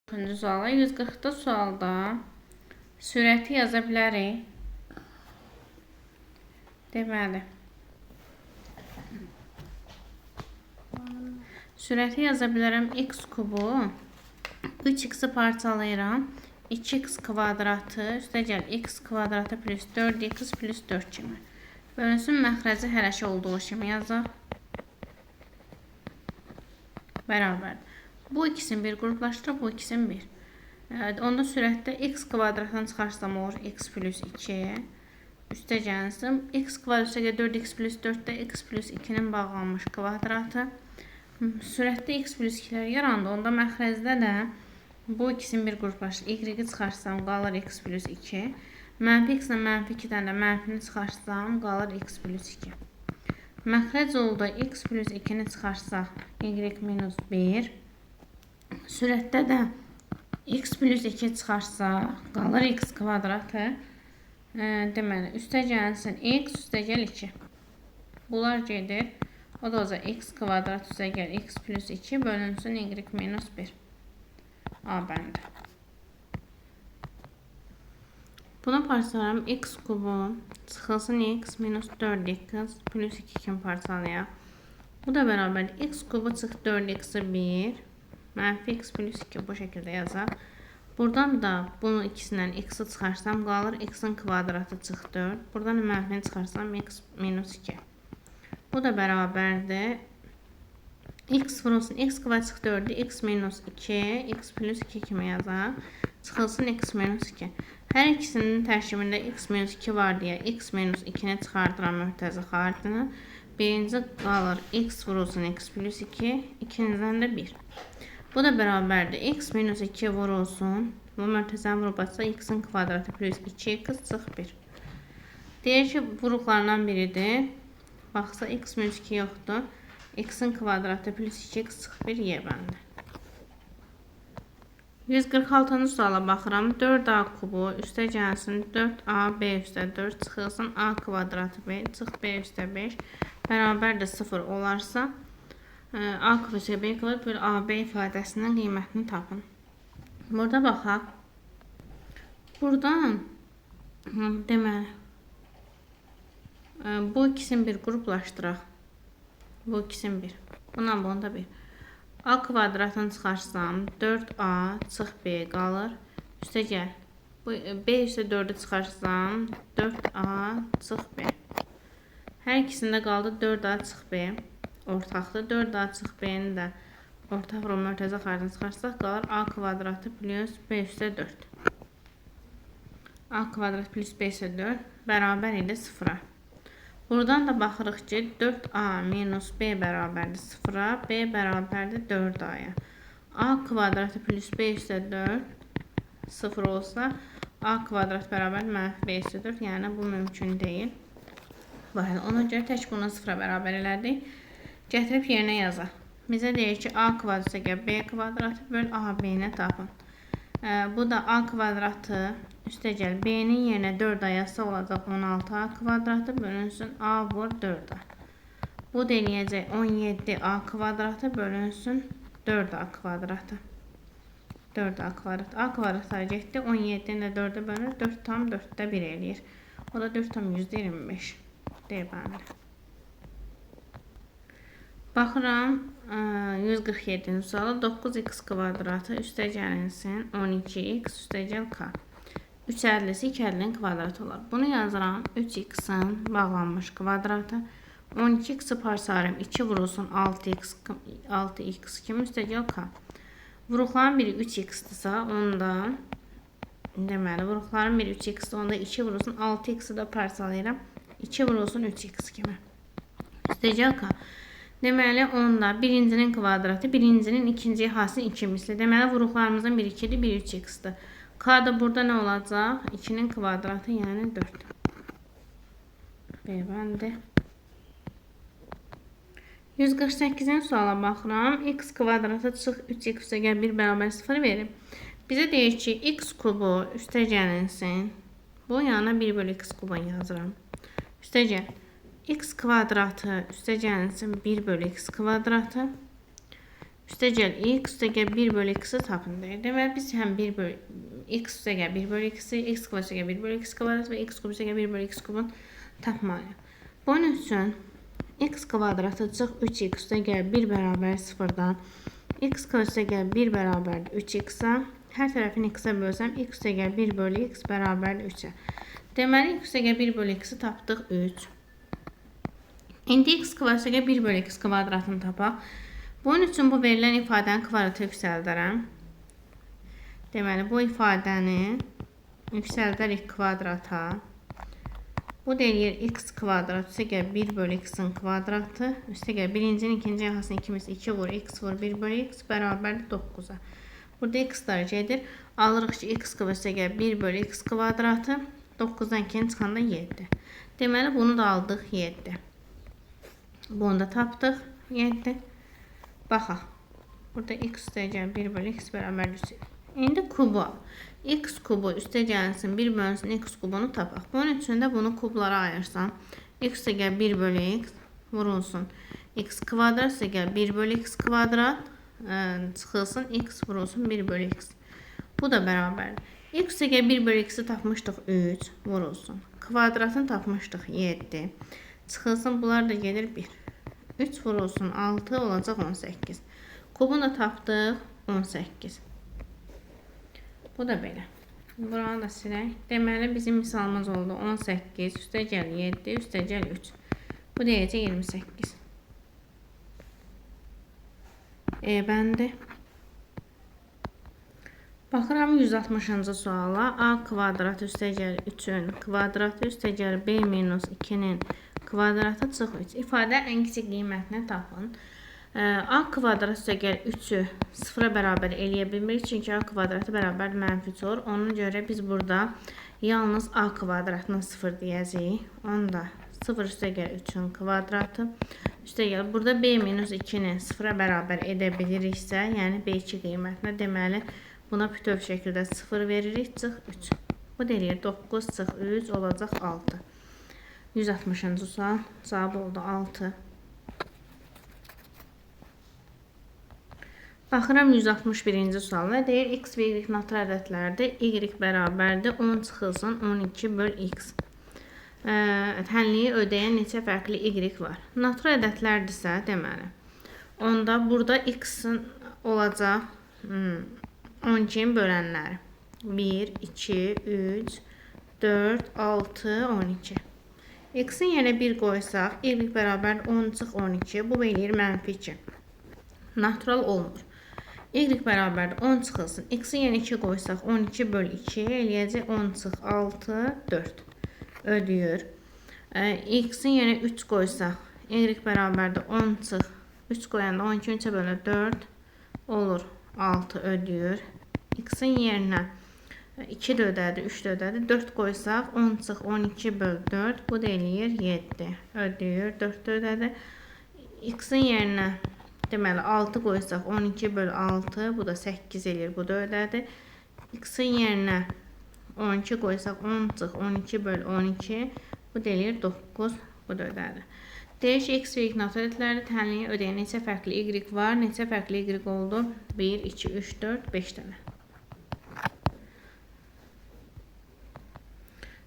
Suala. 140-da sualda sürəti yaza bilərik. Deməli, sürəti yaza bilərəm x kubu. 3x-i parçalayıram. 2x kvadratı üstəgəl x kvadratı plus 4x plus 4 kimi. Bölünsün məxrəci hələşi olduğu kimi yazaq. Bərabərdir. Bu ikisini bir qruplaşdıraq, bu ikisini bir. Onda sürətdə x kvadratını çıxarsam olur x plus 2. Üstə gəlsin. X kvadrat üstəgəl 4x plus 4 də x plus 2-nin bağlanmış kvadratı. Sürətdə x plus 2-lər yarandı. Onda məxrəcdə də bu ikisini bir qruplaşdır. Y-i çıxarsam qalır x plus 2. Mənfi x ilə mənfi 2-dən də mənfini çıxarsam qalır x plus 2. Məxrəc oldu x plus 2-ni çıxarsaq y minus 1. Sürətdə də x plus 2 çıxarsaq qalır x kvadratı. Deməli, üstə gəlsin x, üstə gəl 2. Bunlar gedir. O da olacaq x kvadrat üstə gəl x plus 2 bölünsün y minus 1. A bəndi. Bunu parçalayıram. X kubu çıxılsın x minus 4x plus 2 kimi parçalayaq. Bu da bərabərdir. X kubu çıx 4x-i 1. Mənfi x plus 2 bu şəkildə yazaq. Buradan da bunun ikisindən x-i çıxarsam qalır x-in kvadratı çıx 4. Buradan da mənfini çıxarsam x minus 2. Bu da bərabərdir. X vurulsun x kvadrat çıx 4-ü x minus 2, x plus 2 kimi yazaq. Çıxılsın x minus 2. Hər ikisinin tərkibində x minus 2 var deyə x minus 2-ni çıxardıram möhtəzə xaricinə. Birinci qalır x vurulsun x plus 2, ikincidən də 1. Bu da bərabərdir. X minus 2 vurulsun. Bu möhtəzəni vurub açsa x-in kvadratı plus 2x çıx 1. Deyir ki, vuruqlarından biridir. Baxsa x minus 2 yoxdur. X-in kvadratı plus 2x çıx 1 Y bəndi. 146-cı suala baxıram. 4A kubu üstə gəlsin 4A B üstə 4 çıxılsın A kvadratı B çıx B üstə 5 bərabərdir 0 olarsa A kvadrat B kvadrat bölü AB ifadəsinin qiymətini tapın. Burada baxaq. Buradan deməli bu ikisini bir qruplaşdıraq. Bu ikisini bir. Bundan bunu da bir. A kvadratını çıxarsam 4A çıx B qalır. Üstə gəl. Bu B üstə 4-ü çıxarsam 4A çıx B. Hər ikisində qaldı 4A çıx B. Ortaqdır. 4A çıx B-ni də ortaq vurub mötərizə xaricini çıxarsaq qalır A kvadratı plus B üstə 4. A kvadrat plus B üstə 4 bərabər idi 0-a. Buradan da baxırıq ki, 4A minus B bərabərdir 0-a, B bərabərdir 4A-ya. A kvadratı plus B üstə 4 0 olsa, A kvadrat bərabər mənfi B üstə 4, yəni bu mümkün deyil. Baxın, ona görə tək bunu 0-a bərabər elədik. Gətirib yerinə yazaq. Bizə deyir ki, A kvadrat üstə B kvadratı böl AB-ni tapın. Bu da A kvadratı üstə gəl B-nin yerinə 4A yazsa olacaq 16A kvadratı bölünsün A vur 4A. Bu da eləyəcək 17A kvadratı bölünsün 4A kvadratı. 4A kvadrat. A kvadratlar getdi. 17-ni də 4-ə bölünür. 4,4-də 1 eləyir. O da 4,25. D bəndi. Baxıram 147-ci suala 9x kvadratı üstə gəlinsin 12x üstə gəl k. 3 ədlisi 2 ədlinin kvadratı olar. Bunu yazıram 3x-in bağlanmış kvadratı. 12x-i parçalayıram 2 vurulsun 6x, 6x kimi üstə gəl k. Vuruqların biri 3x-dirsə onda deməli vuruqların biri 3x-dir onda 2 vurulsun 6x-i də parçalayıram 2 vurulsun 3x kimi. Üstə gəl k. Deməli, onda birincinin kvadratı, birincinin ikinci hasil 2 misli. Deməli, vuruqlarımızın biri 2-dir, biri 3x-dir. K da burada nə olacaq? 2-nin kvadratı, yəni 4. B bəndi. 148-ci suala baxıram. X kvadratı çıx 3x üstə gəl 1 bərabər 0 verib. Bizə deyir ki, x kubu üstə gəlinsin. Bu yana 1 bölü x kubunu yazıram. Üstə gəl. X kvadratı üstə gəlinsin 1 bölü x kvadratı. Üstəgəl x üstəgəl 1 bölü x-i tapın deyir. Deməli, biz həm 1 bölü x üstəgəl 1 bölü x-i, x kvadrat üstəgəl 1 bölü x kvadrat və x kub üstəgəl 1 bölü x kubun tapmalıyıq. Bunun üçün x kvadratı çıx 3x üstəgəl 1 bərabər 0-dan x kvadrat üstəgəl 1 bərabərdir 3x-a. Hər tərəfini x-ə bölsəm, x üstəgəl 1 bölü x bərabərdir 3-ə. Deməli, x üstəgəl 1 bölü x-i tapdıq 3. İndi x kvadrat üstəgəl 1 bölü x kvadratını tapaq. Bunun üçün bu verilən ifadəni kvadrata yüksəldərəm. Deməli, bu ifadəni yüksəldərik kvadrata. Bu da eləyir x kvadrat üstəgəl 1 bölü x-in kvadratı. Üstəgəl birincinin ikinci yaxasını ikimiz 2 vur, x vur 1 bölü x bərabərdir 9-a. Burada x-lar gedir. Alırıq ki, x kvadrat üstəgəl 1 bölü x kvadratı. 9-dan 2-ni çıxanda 7. Deməli, bunu da aldıq 7. Bunu da tapdıq 7. Baxaq. Burada x üstəgəl 1 bölü x bərabərdir 3. İndi kubu. X kubu üstəgəlsin 1 bölünsün x kubunu tapaq. Bunun üçün də bunu kublara ayırsam. X üstəgəl 1 bölü x vurulsun. X kvadrat üstəgəl 1 bölü x kvadrat çıxılsın. X vurulsun 1 bölü x. Bu da bərabərdir. X üstəgəl 1 bölü x-i tapmışdıq 3 vurulsun. Kvadratını tapmışdıq 7. Çıxılsın bunlar da gedir 1. 3 vurulsun 6 olacaq 18. Kubunu da tapdıq 18. Bu da belə. Buranı da silək. Deməli, bizim misalımız oldu 18, üstəgəl 7, üstəgəl 3. Bu deyəcək 28. Bəndi. Baxıram 160-cı suala. A kvadrat üstəgəl 3-ün kvadratı üstəgəl B minus 2-nin kvadratı çıx 3. İfadə ən kiçik qiymətini tapın. A kvadrat üstəgəl 3-ü 0-a bərabər eləyə bilmirik. Çünki A kvadratı bərabər mənfi 3 olur. Ona görə biz burada yalnız A kvadratına 0 deyəcəyik. Onu da 0 üstəgəl 3-ün kvadratı. Üstəgəl burada B minus 2-ni 0-a bərabər edə biliriksə, yəni B2 qiymətinə deməli buna bütöv şəkildə 0 veririk, çıx 3. Bu da eləyir 9 çıx 3 olacaq 6. 160-cı sual cavabı oldu 6. Baxıram 161-ci suala. Deyir x və y natural ədədlərdir. Y bərabərdir 10 çıxılsın 12 böl x. Tənliyi ödəyən neçə fərqli y var? Natural ədədlərdirsə deməli. Onda burada x-in olacaq 12-nin bölənləri. 1, 2, 3, 4, 6, 12. X-in yerinə 1 qoysaq, y bərabər 10 çıx 12. Bu eləyir mənfi 2. Natural olmur. Y bərabərdir 10 çıxılsın. X-in yerinə 2 qoysaq, 12 böl 2 eləyəcək 10 çıx 6, 4. Ödəyir. X-in yerinə 3 qoysaq, y bərabərdir 10 çıx 3 qoyanda 12 3-ə bölə 4 olur. 6 ödəyir. X-in yerinə 2 də ödədi, 3 də ödədi. 4 qoysaq 10 çıx 12 böl 4. Bu da eləyir 7. Ödəyir. 4 də ödədi. X-in yerinə deməli 6 qoysaq 12 böl 6. Bu da 8 eləyir. Bu da ödədi. X-in yerinə 12 qoysaq 10 çıx 12 böl 12. Bu da eləyir 9. Bu da ödədi. Deyir ki, x və y natural ədədlərdir. Tənliyi ödəyən neçə fərqli y var? Neçə fərqli y oldu? 1, 2, 3, 4, 5 dənə.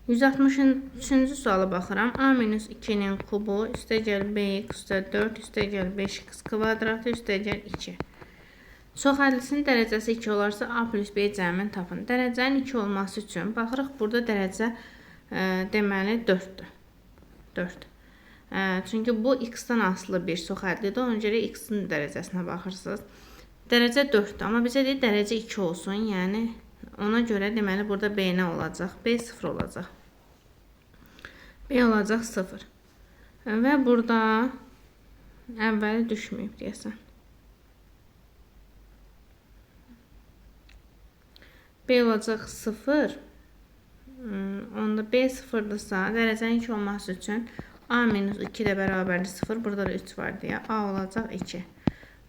163-cü suala baxıram. A minus 2-nin kubu üstəgəl bx üstə 4 üstəgəl 5x kvadratı üstəgəl 2. Çox ədlisinin dərəcəsi 2 olarsa A plus B cəmini tapın. Dərəcənin 2 olması üçün baxırıq burada dərəcə deməli 4-dür. 4. Çünki bu x-dan asılı bir çox ədlidir. Ona görə x-in dərəcəsinə baxırsınız. Dərəcə 4-dür. Amma bizə deyir dərəcə 2 olsun. Yəni ona görə deməli burada B nə olacaq? B 0 olacaq. B olacaq 0. Və burada əvvəli düşməyib deyəsən. B olacaq 0. Onda B 0-dırsa dərəcənin 2 olması üçün A minus 2 də bərabərdir 0. Burada da 3 var deyə. A olacaq 2.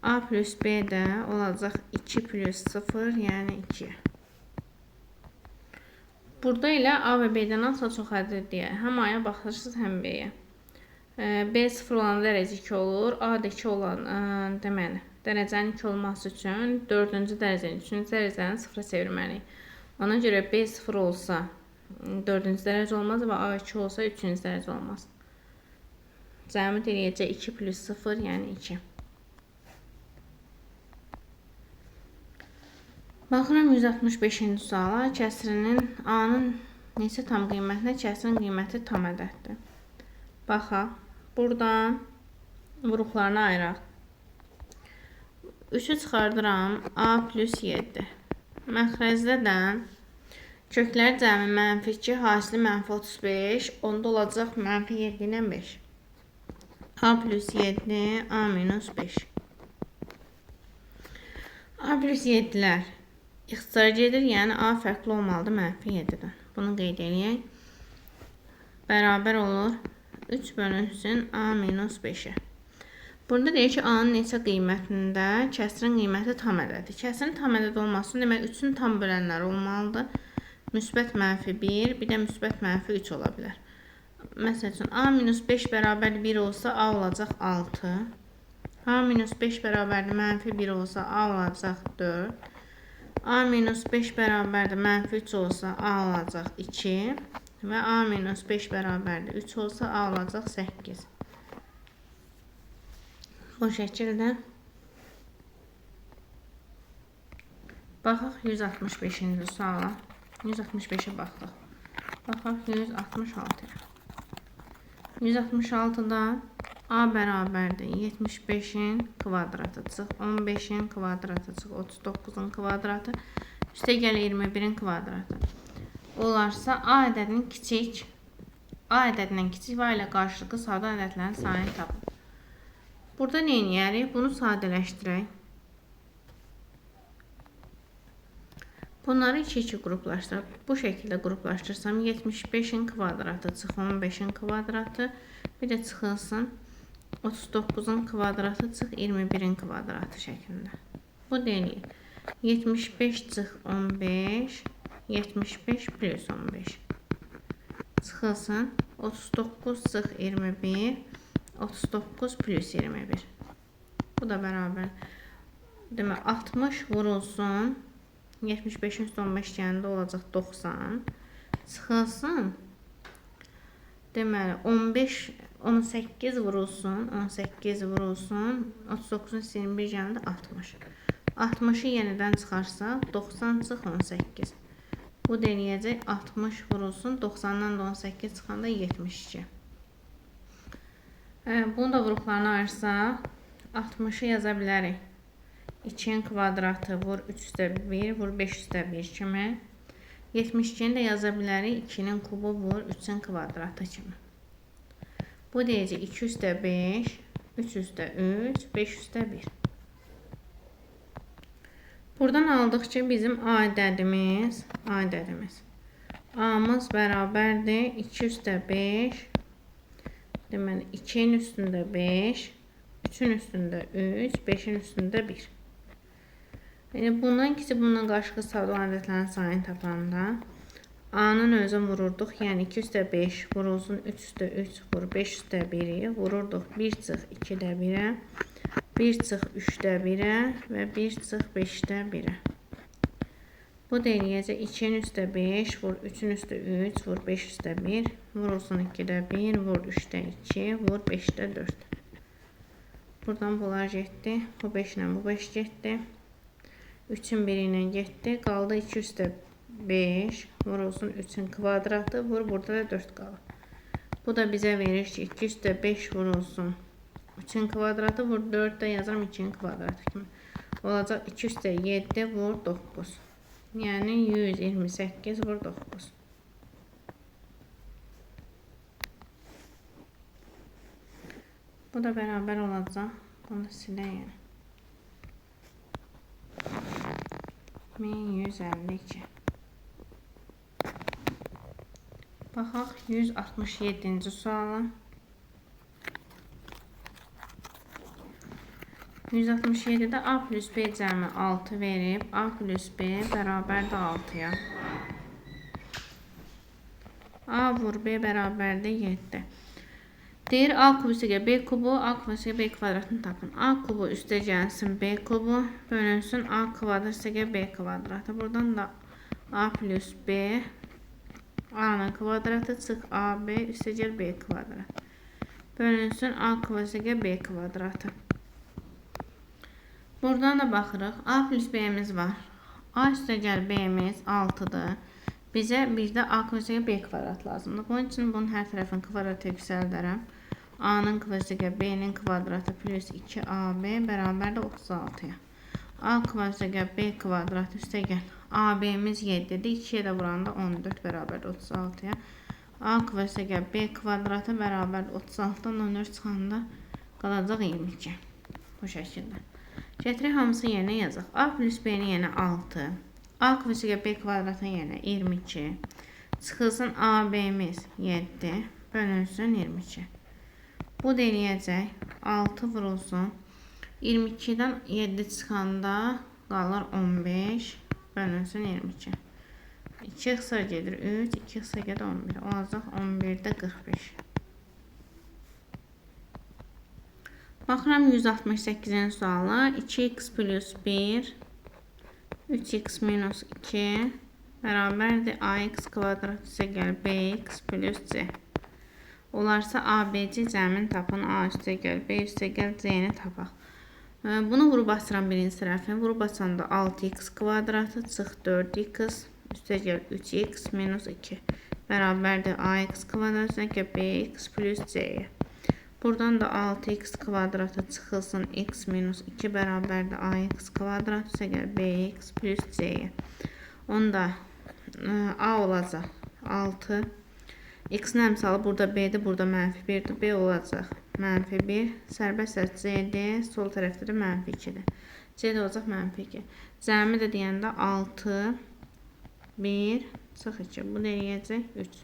A plus B də olacaq 2 plus 0, yəni 2. Burada elə A və B-dən asılı çox ədəd deyə. Həm A-ya baxırsınız, həm B-yə. B 0 olan dərəcə 2 olur. A da 2 olan, deməli, Dərəcənin 2 olması üçün 4-cü dərəcənin 3-cü dərəcəni 0-a çevirməliyik. Ona görə B 0 olsa 4-cü dərəcə olmaz və A 2 olsa 3-cü dərəcə olmaz. Cəmi eləyəcək 2 plus 0, yəni 2. Baxıram 165-ci suala. Kəsirinin A-nın neçə tam qiymətinə kəsirin qiyməti tam ədəddir. Baxaq. Buradan vuruqlarını ayıraq. 3-ü çıxardıram. A plus 7. Məxrəcdə də köklər cəmi mənfi 2, hasili mənfi 35. Onda olacaq mənfi 7 ilə 5. A plus 7, A minus 5. A plus 7-lər ixtisara gedir, yəni A fərqli olmalıdır mənfi 7-dən. Bunu qeyd eləyək. Bərabər olur 3 bölünsün A minus 5-ə. Burada deyir ki, A-nın neçə qiymətində kəsirin qiyməti tam ədədir. Kəsirin tam ədəd olmasın, demək 3-ün tam bölənləri olmalıdır. Müsbət mənfi 1, bir də müsbət mənfi 3 ola bilər. Məsəl üçün, A minus 5 bərabər 1 olsa, A olacaq 6. A minus 5 bərabərdir mənfi 1 olsa, A olacaq 4. A minus 5 bərabərdir mənfi 3 olsa, A olacaq 2. Və A minus 5 bərabərdir 3 olsa, A olacaq 8. Bu şəkildə baxaq 165-ci suala. 165-ə baxdıq. Baxaq 166-ya. 166-da A bərabərdir 75-in kvadratı çıx 15-in kvadratı çıx 39-un kvadratı üstə gəl 21-in kvadratı. Olarsa A ədədinin kiçik, A ədədindən kiçik və A ilə qarşılıqlı sadə ədədlərin sayını tapın. Burada nə eləyərik? Bunu sadələşdirək. Bunları 2-2 qruplaşdıraq. Bu şəkildə qruplaşdırsam 75-in kvadratı çıx 15-in kvadratı, bir də çıxılsın 39-un kvadratı çıx 21-in kvadratı şəklində. Bu deyil. 75 çıx 15, 75 plus 15. Çıxılsın 39 çıx 21, 39 plus 21. Bu da bərabər. Demək 60 vurulsun. 75-in üstə 15 gələndə olacaq 90. Çıxılsın. Deməli 15, 18 vurulsun, 18 vurulsun, 39-un 21 gələndə 60. 60-ı yenidən çıxarsaq 90 çıx 18. Bu da eləyəcək 60 vurulsun, 90-dan da 18 çıxanda 72. Bunu da vuruqlarına ayırsaq 60-ı yaza bilərik. 2-nin kvadratı vur 3 üstə 1 vur 5 üstə 1 kimi. 72-ni də yaza bilərik. 2-nin kubu vur 3-ün kvadratı kimi. Bu deyəcək 2 üstə 5, 3 üstə 3, 5 üstə 1. Buradan aldıq ki, bizim A ədədimiz, A-mız bərabərdir 2 üstə 5, deməli 2-nin üstündə 5, 3-ün üstündə 3, 5-in üstündə 1. Yəni, bundan kiçik, bundan qarşılıqlı sadə olan ədədlərin sayını tapanda A-nın özünü vururduq. Yəni 2 üstə 5 vurulsun 3 üstə 3 vur 5 üstə 1-i vururduq 1 çıx 2-də 1-ə, 1 çıx 3-də 1-ə və 1 çıx 5-də 1-ə. Bu da eləyəcək 2-nin üstə 5 vur 3-ün üstə 3 vur 5 üstə 1 vurulsun 2-də 1 vur 3-də 2 vur 5-də 4. Buradan bunlar getdi. Bu 5 ilə bu 5 getdi. 3-ün 1 ilə getdi. Qaldı 2 üstə 5 vurulsun 3-ün kvadratı vur. Burada da 4 qalır. Bu da bizə verir ki 2 üstə 5 vurulsun 3-ün kvadratı vur 4 də yazıram 2-nin kvadratı kimi. Olacaq 2 üstə 7 vur 9. Yəni 128 vur 9. Bu da bərabər olacaq. Bunu silək yəni. 1152. Baxaq 167-ci suala. 167-də A plus B cəmi 6 verib. A plus B bərabərdir 6-ya. A vur B bərabərdir 7. Deyir A kubu üstə gəl B kubu, A kubu üstə gəl B kvadratını tapın. A kubu üstə gəlsin B kubu, bölünsün A kvadrat üstə gəl B kvadratı. Buradan da A plus B, A-nın kvadratı çıx AB üstə gəl B kvadrat. Bölünsün A kvadrat üstə gəl B kvadratı. Buradan da baxırıq. A plus B-miz var. A üstə gəl B-miz 6-dır. Bizə bir də A kvadrat üstə gəl B kvadrat lazımdır. Bunun üçün bunun hər tərəfini kvadrata yüksəldərəm. A-nın kvadratı üstə gəl B-nin kvadratı plus 2AB bərabərdir 36-ya. A kvadrat üstə gəl B kvadratı üstə gəl AB-miz 7-dir. 2-yə də vuranda 14 bərabərdir 36-ya. A kvadrat üstə gəl B kvadratı bərabərdir 36-dan 14 çıxanda qalacaq 22. Bu şəkildə. Gətirək hamısını yerinə yazaq. A plus B-nin yerinə 6. A kvadrat üstə gəl B kvadratının yerinə 22. Çıxılsın AB-miz 7. Bölünsün 22. Bu da eləyəcək. 6 vurulsun. 22-dən 7 çıxanda qalır 15. Bölünsün 22. 2 xısar gedir 3, 2 xısar gedir 11. Olacaq 11-də 45. Baxıram 168-ci suala. 2x plus 1, 3x minus 2 bərabərdir ax kvadrat üstə gəl bx plus c. Olarsa ABC cəmini tapın. A üstə gəl, B üstə gəl, C-ni tapaq. Bunu vurub açıram birinci tərəfini. Vurub açanda 6x kvadratı çıx 4x üstə gəl 3x minus 2 bərabərdir ax kvadrat üstə gəl bx plus c-yə. Buradan da 6x kvadratı çıxılsın x minus 2 bərabərdir ax kvadrat üstə gəl bx plus c-yə. Onda a olacaq 6. X-in əmsalı burada B-dir, burada mənfi 1-dir. B olacaq mənfi 1. Sərbəst səs C-dir, sol tərəfdə də mənfi 2-dir. C də olacaq mənfi 2. Cəmi də deyəndə 6, 1, çıx 2. Bu da eləyəcək 3.